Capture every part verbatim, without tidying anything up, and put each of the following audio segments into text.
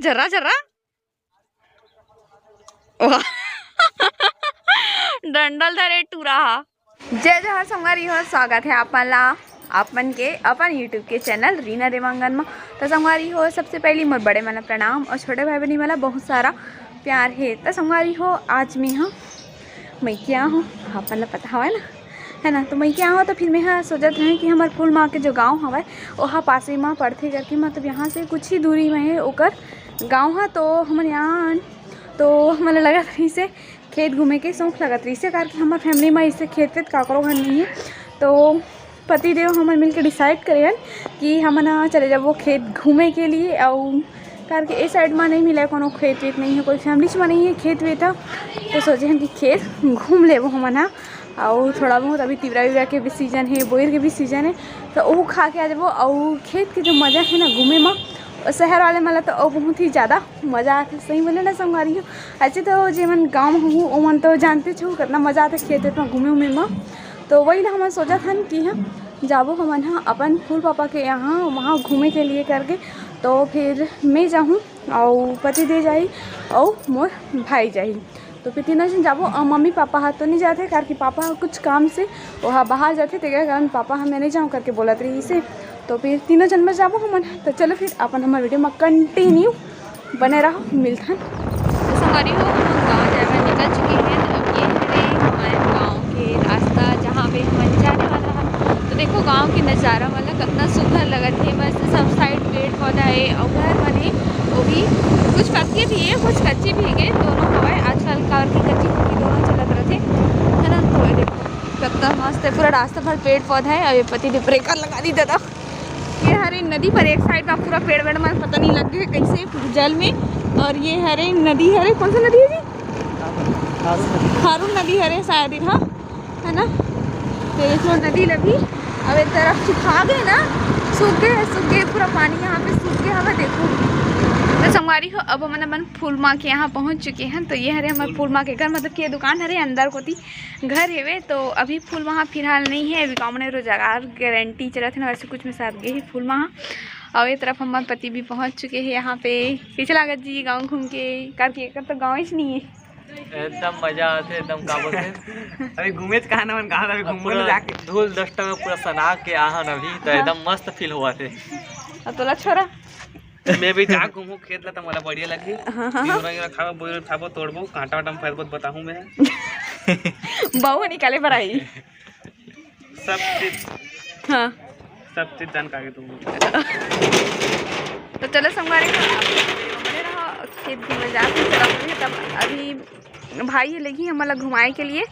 जर्रा जर्रा। वाह। डंडल धरे टूरा हा। जय जोहार संगवारी हो, स्वागत है आप मन ला आप मन के अपन YouTube के चैनल रीना देवांगन म। तो संगवारी हो, सबसे पहली मोर बड़े मन ला प्रणाम और छोटे भाई बहनी मन ला बहुत सारा प्यार है। तो संगवारी हो, आज मैं हा मइके आहूँ, आप मन ला पता हवय ना, है ना। तो मइके आहूँ तो फिर मैं हा सोचत रहें कि हमर फूल माँ के जो गाँव हवय ओहा पासे म पड़थे करके, मतलब यहाँ से कुछ ही दूरी में है ओकर गाँव हा। तो हमन यहाँ तो हमन ला लगत रहिसे खेत घूमे के शौक लगत रहिसे, काबर कि हमर फैमिली म इसे खेत वेत काकरो घर नहीं है। तो पति देव हमन मिलके डिसाइड करे हन कि हमन ह चले जाबो खेत घूमे के लिए। अउ करके ए साइड म नहीं मिला कोनो खेत वेत, नहीं है कोई फैमिली म नहीं है खेत वेत ह। तो सोचे हन कि खेत घूम लेबो हमन ह, अउ थोड़ा बहुत अभी तिवरा विवरा के भी सीजन है, बोइर के भी सीजन है, तो वो खा के आ जाबो। अउ खेत के जो मजा है ना घूमे म, शहर वाले मन ला तो अउ बहुत ही ज़्यादा मजा आथे, सही बोले ना संगवारी हो। ऐसे तो जेमन गाँव में हूँ ओमन तो जानते छो कितना मजा आथे खेत वेत में घूमे उमे में। तो वही ला हमन सोचत हन कि हम जाबो हमन ह अपन फूल पापा के यहाँ वहाँ घूमे के लिए करके। तो फिर मैं जाहूँ अउ पति दे जाही अउ मोर भाई जाही। तो फिर तीनों जन जाबो। अउ मम्मी पापा हा तो नहीं जाते, काबर कि पापा हा कुछ काम से वहाँ बाहर जाते, तेकर कारण पापा हा मैं नहीं जाऊँ करके बोलत रहिसे। तो फिर तीनों जन बस जाबो हमन। तो चलो फिर अपन हमर वीडियो में कंटिन्यू बने रहो, मिलथन। तो संगवारी हो, हम गाँव जाए बर निकल चुके हैं। तो अब ये हरे हमारे गाँव के रास्ता, जहाँ पे हम जाने वाला है। तो देखो गाँव के नज़ारा, मतलब कितना सुंदर लगत है। मस्त सब साइड पेड़ पौधा है और घर बने, वो भी कुछ पक्के भी है, कुछ कच्चे भी है, दोनों हवाए। आजकल कार की कच्ची पक्की दोनों चलत रहते, है ना। तो ये देखो कितना मस्त है, पूरा रास्ता भर पेड़ पौधा है। और ये पति ने ब्रेकर लगा दी दादा। ये हरे नदी पर एक साइड में पूरा पेड़ वेड़ मन पता नहीं लग गए कैसे जल में। और ये हरे नदी हरे, कौन सा नदी है जी? खारून नदी हरे शायद, हाँ, है ना। तो देखो नदी ल भी अब एक तरफ सूखा गए ना, सूख गए, सूख गए, पूरा पानी यहाँ पे सूख गया हवे। देखो तो संगवारी हो, अब हमन अपन फूल माँ के यहाँ पहुँच चुके हैं। तो ये हरे हमारे फूल माँ के घर, मतलब कि ये दुकान हरे अंदर कोती घर हेवे। तो अभी फूल माँ फिलहाल नहीं है, अभी कॉमन रोजगार गारंटी चलत है ना, वैसे कुछ में साथ गए ही फूल माँ। और ये तरफ हमारे पति भी पहुँच चुके हैं यहाँ पे। कैसे लागत जी गाँव घूम के? करके एकर तो गाँव ही नहीं है। एकदम मजा आथे, एकदम का बोलथे। अभी घूमे तो कहाँ ना मन, कहाँ अभी अब घूमो ना पूरा जाके। धूल डस्टा में पूरा सना के आहन अभी, तो हाँ। एकदम मस्त फील हुआ थे। अब तोला छोरा। मैं भी जा घूमू खेत ला, तो मोला बढ़िया लगही। हाँ, हाँ, हाँ। गिरवा गिरवा खाबो, बोइर खाबो, तोड़बो, कांटा वाटा में फैलबो, तो बताहूँ मैं। बहू निकाले बर आई। सब चीज, हाँ। सब चीज जानकारी दूंगा। तो चलो संगवारी हो, आप बने रहो, खेत घूमे जाते चलो। अभी तब अभी भाई लेगी हमन ला घुमाए के लिए,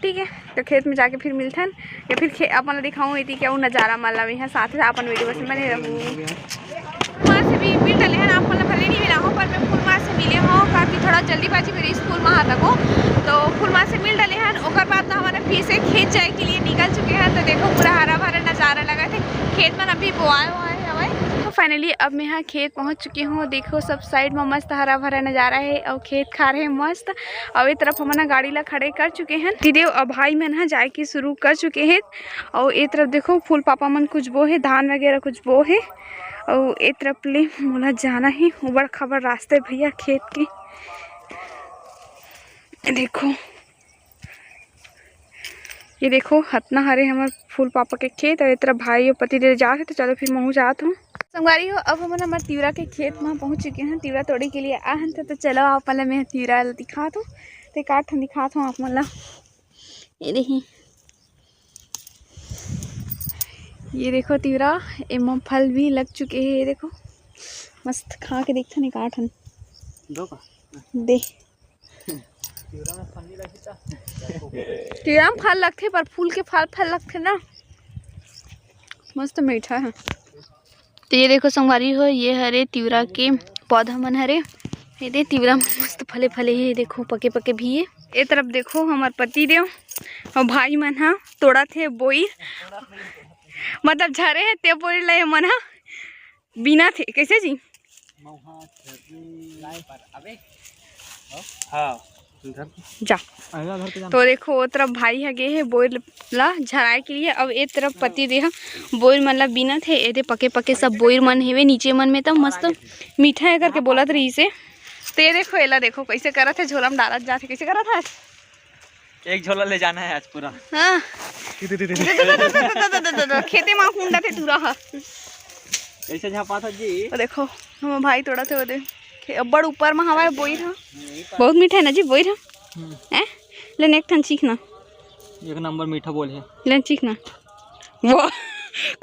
ठीक है। तो खेत में जाके फिर मिलथन या फिर खे-, अपन ला दिखाऊँ इति क्या वो नज़ारा मन ला भी है साथ ही अपन वीडियो से बने रहू। फूल माँ से भी मिल डले हैं, आप मतलब भले नहीं मिला हो, पर मैं फूल माँ से मिले हो, काफ़ी थोड़ा जल्दीबाजी मेरी स्कूल में आता को, तो फूल माँ से मिल डले हैं। ओकर बाद ना हमारे फिर से खेत जाए के लिए निकल चुके हैं। तो देखो पूरा हरा भरा नज़ारा लगा थे, खेत में अभी बोआए हुआ है हमारे। तो फाइनली अब मैं यहाँ खेत पहुँच चुकी हूँ। देखो सब साइड में मस्त हरा भरा नज़ारा है और खेत खार है मस्त। और ये तरफ हमन गाड़ी ला खड़े कर चुके हैं। दीदी और भाई मन ह जाए के शुरू कर चुके हैं। और ये तरफ देखो फूल पापा मन कुछ बो है, धान वगैरह कुछ बो है। अउ ए तरफ ले मोला जाना ही, उबड़ खाबड़ रास्ता है भैया खेत के। देखो, ये देखो हतना हरे हमर फूल पापा के खेत, अउ ए तरफ भाई अउ पति देव जात हे, तो चलो फिर महू जात हूँ। संगवारी हो, अब हमन हमर तिवरा के खेत में पहुँच चुके हैं, तिवरा तोड़े के लिए आ हन, तो, तो चलो आप मन ला मैं तिवरा ला दिखात हूँ, ते काट हन दिखात हूँ आप मन ला। ये देखी, ये देखो तिवरा, एमा फल भी लग चुके हैं। ये देखो, मस्त खा के देखथन एकाठन। दो का? दे। तिवरा में फल नहीं लगता। तिवरा में फल लगथे, पर फूल के फल, फल लगथे ना, मस्त मीठा है। तो ये देखो संगवारी हो, ये हरे तिवरा के पौधा मन हरे। ये दे तिवरा मन मस्त फले फले हे, देखो पके पके भी हे। ए तरफ देखो हमर पति देव और भाई मन ह तोड़त हे बोइर, मतलब झरे हे ते बोइर ल ए मन ह बीनत हे। कैसे जी? हाँ। जा। तो देखो, ओ तरफ भाई ह गे हे बोइर ला झराए के लिए, अब ए तरफ पति देह बोइर मन ला बीनत हे। एदे पके पके सब बोइर मन हेवे, नीचे मन में त मस्त मीठा हे करके बोलत रहिस हे। तो ये देखो, एला देखो कैसे करत हे, झोला में डालत जात हे। कैसे करत हे? एक झोला ले जाना है आज पूरा। हाँ। खेते मा कुंडा थे टूरा हा। कैसे झापात हो जी? ओ देखो, हम भाई तोड़ा थे ओदे। खे-, अब्बड़ ऊपर मा हवा हे बोइर हा। बहुत मीठा है ना जी बोइर हा। हम्म। हैं? ले ने एक ठन चीख ना। एक नंबर मीठा बोल है। ले चीख ना। वो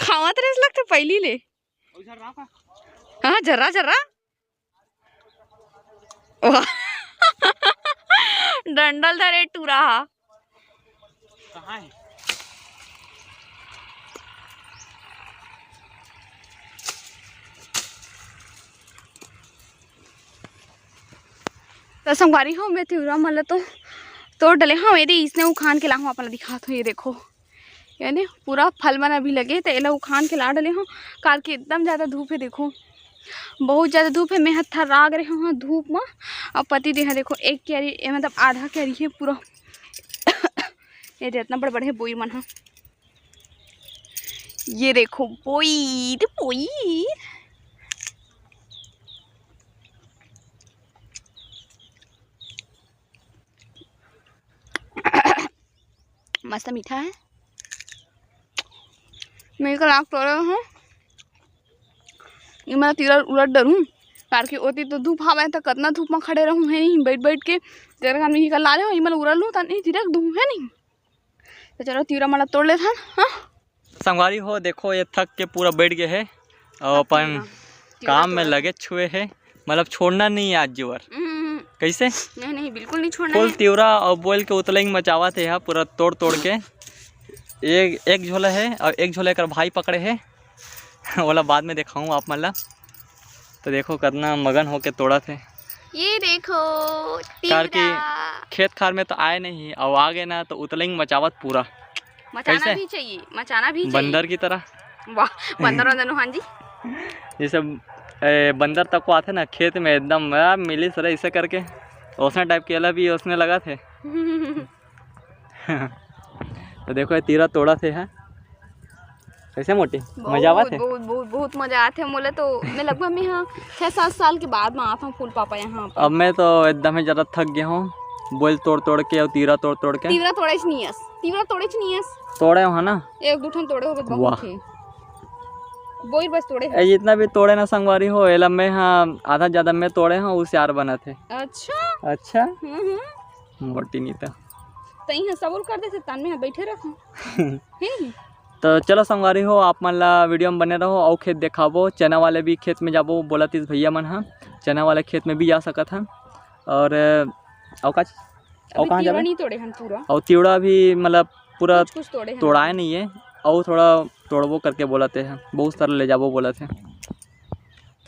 खावत रहे लगता पहली ले। हाँ, जरा जरा। वाह। डंडल धरे टूरा हा। कहाँ है? त संगवारी हो, मैं तिवरा मन ल तो तोड़ डले हव। एदे इसने उखान के लाहूँ, आप मन ल दिखात हव। ये देखो, यानी पूरा फल मन अभी लगे, त एला उखान के ला डले हव, काबर कि एकदम ज़्यादा धूप हे। देखो, बहुत ज़्यादा धूप हे। मैं ह थर्रा गे रेहे हव धूप म। अब पति देह देखो, एक क्यारी, ए, मतलब आधा क्यारी हे पूरा। ये दे, इतना बड़ बड़ हे बोइर मन ह। ये देखो, बोइर, बोइर। मस्त मीठा है। मैं कल आग तोड़े हूँ, ये मैं तिरा उलट डरूँ, काबर कि ओती तो धूप हवय, त कतना धूप म खड़े रहूँ, है नहीं, बैठ बैठ के। तेरे घर में ही कल ला ले हो, ये मैं उलट लूँ, त नहीं, तिरा धूप है नहीं। तो चलो, तिरा मला तोड़ लेथन। हाँ, संगवारी हो, देखो, ये थक के पूरा बैठ गए है और अपन काम में लगे छुए है, मतलब छोड़ना नहीं है आज जीवर। हम्म। कैसे? नहीं, नहीं, बिल्कुल नहीं छोड़ना फुल है। तिवरा और बोइर के उतलंग मचावत है यहाँ पूरा तोड़ तोड़ के। एक, एक झोला है और एक झोला एकर भाई पकड़े है। ओला बाद में दिखाऊँ आप मन ला। तो देखो, कितना मगन होके तोड़त है। ये देखो, काबर कि तिवरा। खेत खार में तो आए नहीं, अब आ गए ना, तो उतलंग मचावत पूरा। मचाना कैसे? भी चाहिए, मचाना भी चाहिए। बंदर की तरह। वाह, बंदर वंदर नुहान जी। जैसे, ए, बंदर तक को आते ना खेत में, एकदम, "आ, मिली सर," ऐसे करके, ओसने टाइप के एला भी ओसने लगत है। तो देखो, ये तिरा तोड़त है। कैसे मोटी? मजा आवत है? बहुत, बहुत, बहुत मजा आत है मोला तो। मैं लगभग, मैं हाँ, छह सात साल के बाद में आत हूँ फूल पापा यहाँ पर। अब मैं तो एकदम ही ज्यादा थक गया हूँ, बोइर तोड़ तोड़ के और तिरा तोड़ तोड़ के। तिवरा तोड़ेच नहीं अस, तिवरा तोड़ेच नहीं अस। तोड़े हो ना? एक दू ठन तोड़े हो, बहुत वाह। थे। बोइर बस तोड़े हो। ए, जितना भी तोड़े ना संगवारी हो, एला मैं हाँ आधा ज्यादा मैं तोड़े हूँ, उ सियार बनत है। अच्छा? अच्छा। हम्म, हम्म। मोटी नहीं तो। तई ह सबुर कर देथे, तन में ह बैठे रखूं। हे? तो चलो संगवारी हो, आप मन ला वीडियो में बने रहो, अउ खेत देखाबो, चना वाले भी खेत में जाबो, बोलत इस भैया मन ह, चना वाले खेत में भी जा सकत हन। और, अउ का, अउ अभी कहाँ तिवड़ा जाबे? नहीं तोड़े हन पूरा। अउ तिवड़ा भी मतलब पूरा कुछ कुछ तोड़े हन। तोड़ाए नहीं है, अउ थोड़ा तोड़बो करके बोलत है, बहुत सारा ले जाबो बोलत है।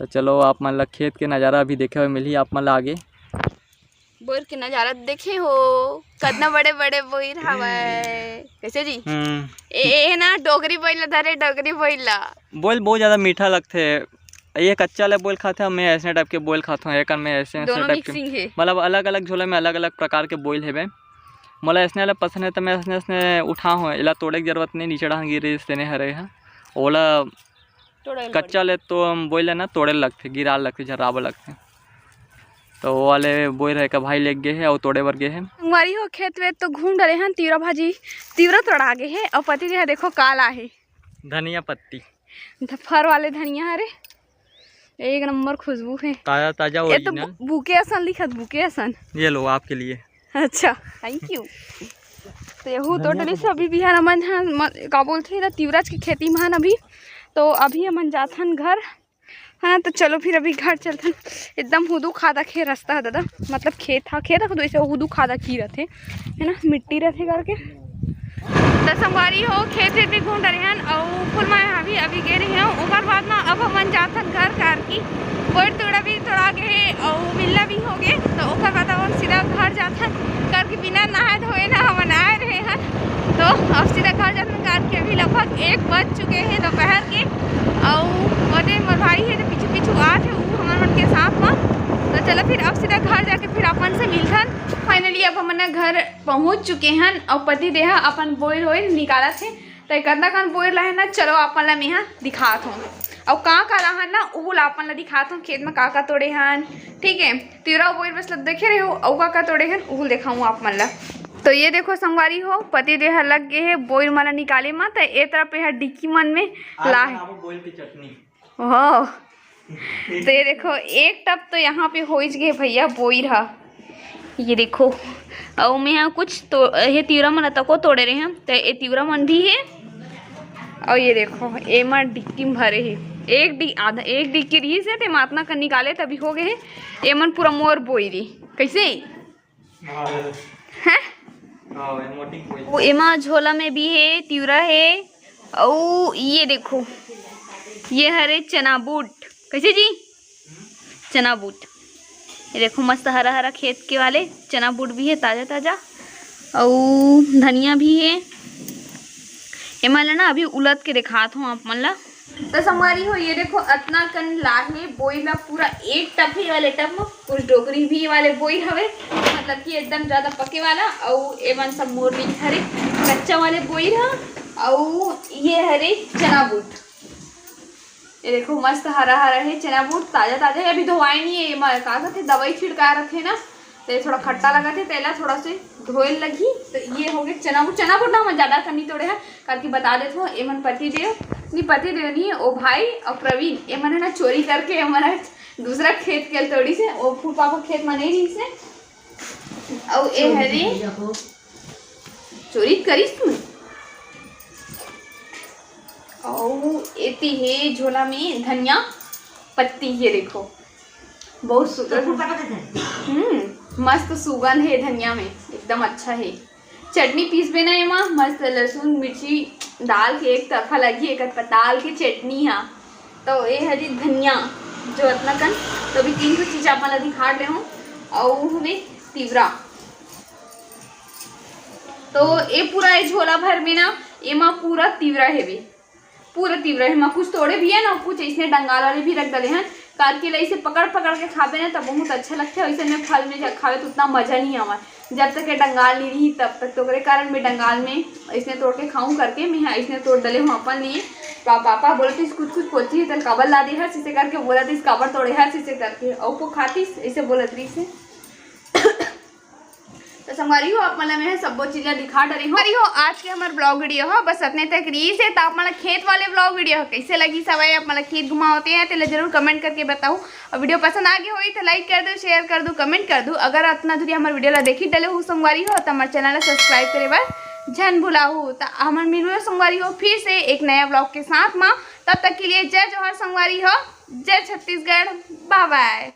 तो चलो, आप मन ला खेत के नज़ारा अभी देखे हुए मिलही आप मन ला आगे। बोइर के नजारा देखे हो, कतना बड़े बड़े बोइर हवय। कैसे जी? हम्म। ए, ए ना, डोकरी बोइर ला धरे, डोकरी बोइर ला। बोइर बहुत ज्यादा मीठा लगथे। ये कच्चा ले बोइर खाथे, मैं ऐसने टाइप के बोइर खाथों, एकर में ऐसे, ऐसे दोनों टाइप के। Mixing हे। मतलब अलग-अलग झोला में अलग-अलग प्रकार के बोइर हेबे। मोला ऐसने वाला पसंद हे, त मैं ऐसने, ऐसने उठा हूँ, एला तोड़े के जरूरत नहीं, नीचे डाहन गिरे, तेने हरे ह। ओला तोड़े ल कच्चा पड़ही। ले तो हम बोइर ल ना तोड़े लगथे, गिरा लगथे, झर्राबे लगथे। तो वो वाले बोइर ह एकर भाई लेके गे हे अउ तोड़े बर गे हे। संगवारी हो, खेत वेत तो घूम डरे हन, तिवरा भाजी, तिवरा तोड़ा गे हे अउ पति जी ह देखो का लाए हे। धनिया पत्ती। ध-, फर वाले धनिया हरे, एक नंबर खुशबू हे। ताजा ताजा ये तो original। बु-, बुके असन दिखत, बुके असन। ये लो आपके लिए। अच्छा, thank you। तो यहू तो धनिया डली तो से अभी बिहान हमन ह, म-, का बोलथे, एला तिवराज के खेती मा हन अभी। तो अभी हमन जाथन घर, है ना। तो चलो फिर अभी घर चलथन। एकदम हुदू खादा खे रस्ता है दादा, मतलब खेत हा, खेत हा, तो ऐसे हुदू खादा की रहथे, है ना, मिट्टी रहथे करके। त संगवारी हो, खेत वेत भी घूम डरे हन, अउ फुल मैं अभी, अभी गे रहे हूँ। ओकर बाद ना अब हमन जाथन घर, कार की बोइर तोड़ा भी तोड़ा गे हे, अउ मिलना भी हो गे, तो ओकर बाद अपन सीधा घर जाथन, कार की बिना नहाए धोए ना हमन आए रहे हन। तो अब सीधा घर जाथन, कार की अभी लगभग एक बज चुके हे दोपहर के, अउ ओदे मोर भाई हे जो पीछू पीछू आत हे, उ हमन मन के साथ मा। तो चलो फिर अब सीधा घर जाके फिर अपन से मिलथन। Finally अब हमन घर पहुंच चुके हन अउ पति देह अपन बोइर वोइर निकालत हे। त कतना कन बोइर लाहे ना, चलो अपन ला मेहा दिखात हूँ। अउ का का लाहन ना, उहू ला अपन ला दिखात हूँ, खेत में का का तोड़े हन। ठीक है, तिवरा बोइर बस ला देखे रहे हो, अउ का का तोड़े हन, उहू दिखाऊँ आप मन ला। तो ये देखो संगवारी हो, पति देह लग गए हे बोइर मन ला निकाले मा। त ए तरफ ये डिक्की मन में लाहे। बोइर की चटनी। ओह, तो ये देखो, एक टप तो यहाँ पे होइच गए भैया बोइर हा। ये देखो, अउ मैं यहाँ कुछ तो ये तिवरा मन तको तोड़े रहे हैं, तो ये तिवरा मन भी है। और ये देखो, एमा डिक्की में भरे है, एक डि आधा एक डिक्की रही से, ते मातना कर निकाले तभी हो गए है। एमन पूरा मोर बोइर हे। कैसे? हैं? वो एमा झोला में भी है, तिवरा है। अउ ये देखो, ये हरे चना बूट। कैसे जी? चना बूट। ये देखो, मस्त हरा हरा खेत के वाले चना बूट भी है, ताजा ताजा। अउ धनिया भी है। एमा ला ना अभी उलत के दिखात हूँ आप मन ला। तो संगवारी हो, ये देखो, अतना कन लाहे बोइर ला, पूरा एक टप हे वाले टप में। कुछ डोकरी भी वाले बोइर हवे, मतलब कि एकदम ज्यादा पके वाला। अउ एमन सब मोर नहीं हरे, कच्चा वाले बोइर ह। अउ ये हरे चना बूट। ये देखो, मस्त हरा हरा है चना बूट, ताजा ताजा है, अभी धोवाए नहीं है। ये मा का कहते, दवाई छिड़का रखे ना, तो ये थोड़ा खट्टा लगा थे, तेला थोड़ा से धोए लगी। तो ये हो गए चना बूट। चना बूट ना हम ज्यादा कनी तोड़े हैं, करके बता देत हो। एमन पति देव नहीं, पति देव नहीं, ओ भाई और प्रवीण, एमन है ना चोरी करके एमन दूसरा खेत के तोड़ी से, ओ फूल पापा खेत में नहीं रही से। अउ ए हरे चोरी करिस तू। अउ एती हे झोला में धनिया पत्ती, ये देखो, बहुत सुंदर। हम्म, मस्त सुगंध है धनिया में, एकदम अच्छा है। चटनी पीसबे ना एमा, मस्त लहसुन मिर्ची डाल के एक तरफा लगी, एकर पताल के चटनी हा। तो ये हरी धनिया जो अतना कन, तो भी तीन ठो चीज आप मन ला दिखा रहे हूँ। अउ हमें तिवरा, तो ये पूरा ये झोला भर में ना, एमा पूरा तिवरा हेवे, पूरा तिवरा। एमा कुछ तोड़े भी है ना, कुछ इसने डंगाल वाले भी रख डले हैं। करके ला इसे पकड़ पकड़ के खाबे ना, तो बहुत अच्छा लगता है। वैसे में फल में जब खावे तो उतना मजा नहीं आवा, जब तक ये डंगाल नहीं रही तब तक। तो ओकरे कारण मैं डंगाल में इसने तोड़ के खाऊं करके मैं यहाँ इसने तोड़ डले हूँ अपन लिए। पा, पापा बोलते इस कुछ कुछ पोती है, तो काबर ला दे हस इसे करके बोला था, इस काबर तोड़े हस इसे करके, और वो खाती इसे बोलत रही से। तो संगवारी हो, आप मन ला मैं सब्बो चीज ला दिखा डरे हूँ। संगवारी हो, आज के हमर vlog video ह बस अतने तक रही से। तो आप मन ला खेत वाले vlog video ह कैसे लगी, सवाई आप मन ला खेत घुमावते हैं, तेला जरूर comment करके बताओ। और video पसंद आ गई होई तो like कर दो, share कर दो, comment कर दो। अगर अतना दूरी हमर video ला देखी डले हो संगवारी हो, तो हमर channel ला subscribe करे बर झन भुलाहू। तो हमन मिलबो संगवारी हो फिर से एक नया vlog के साथ मा। तब तक के लिए जय जोहार संगवारी हो, जय छत्तीसगढ़, bye bye।